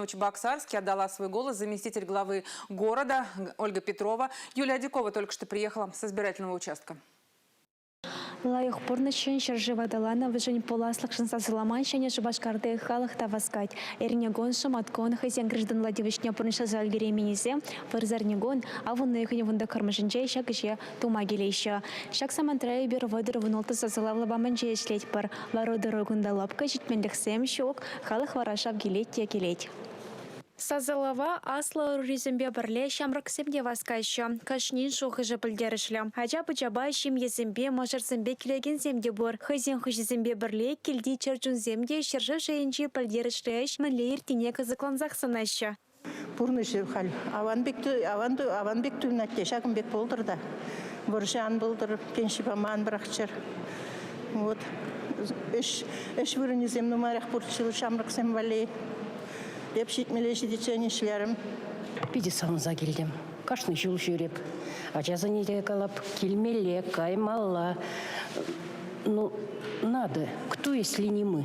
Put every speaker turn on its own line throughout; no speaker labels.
Новочебоксарске отдала свой голос заместитель главы города Ольга Петрова. Юлия Адюкова только что приехала с избирательного участка.
Лайӑх пурнӑҫшӑн, ҫӗршыв аталанӑвӗшӗн, пуласлӑхшӑн сасӑламан Ҫӗнӗ Шупашкарти халӑх та васкать. Эрнекун, шӑматкун хӑйсен гражданла тивӗҫне пурнӑҫласа ӗлкӗрейменнисем вырсарникун авӑн уйӑхӗн вунтӑххӑрмӗшӗнче ҫак ӗҫе тума килеҫҫӗ. Ҫак самантра эпир 36 сасӑлав лапамӗнче ӗҫлетпӗр. Лару-тӑру кунта лӑпкӑ, ҫитменлӗхсем ҫук, халӑх вара шав килет те килет. Сасӑлава аслӑ ӑрурисемпе пӗрле ҫамрӑксем те васкаҫҫӗ. Кашнин шухӑшӗ пӗлтерӗшлӗ. Ача-пӑчапа, ҫемьесемпе, мӑшӑрсемпе килекенсем те пур. Хӑйсен хуҫисемпе пӗрле килти чӗр чунсем те ҫӗршыв шайӗнчи пӗлтерӗшлӗ ӗҫ мӗнле иртнине кӑсӑклансах сӑнаҫҫӗ.
Пурнӑҫӗ халь аван пек аван аван пек туйӑнать те ҫакӑн пек пултӑр та. Вӑрҫӑ ан пултӑр, пенси пама ан пӑрахчӑр. Вот. Ӗҫ, ӗҫ вырӑнӗсем нумайрах пурччӗ ҫамрӑксем валли. Эп ҫитмӗле ҫитиччен ӗҫлерӗм.
Питӗ савӑнса килтӗм. Кашни ҫул ҫӳреп. Ачасене те калап, килмелле, каймалла. Ну, надо. Кто, если не мы?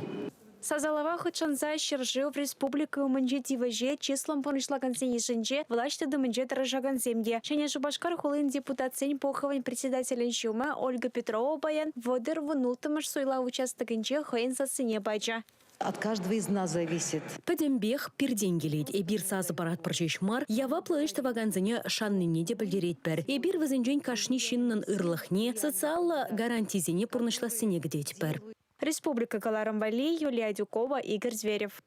Сасӑлава хутшӑнса ҫӗршыв, республика умӗнчи тивӗҫе чыслӑн пурнӑҫлакансен йышӗнче влаҫ тытӑмӗнче тӑрӑшакансем те. Ҫӗнӗ Шупашкар хулин депутатсен пухӑвӗн председателӗн ҫумӗ Ольга Петрова паян 36-мӗш суйлав участокӗнче хӑйӗн сассине пачӗ.
От каждого из нас зависит.
Пӗтӗмпех пиртен килет. Эпир сасӑ паратпӑр ҫеҫ мар, яваплӑ ӗҫ тӑвакансене шаннине те пӗлтеретпӗр. Эпир вӗсенчен кашни ҫыннӑн ырлӑхне, социаллӑ гарантисене пурнӑҫлассине кӗтетпӗр.
Республика кӑларӑм валли Юлия Адюкова, Игорь Зверев.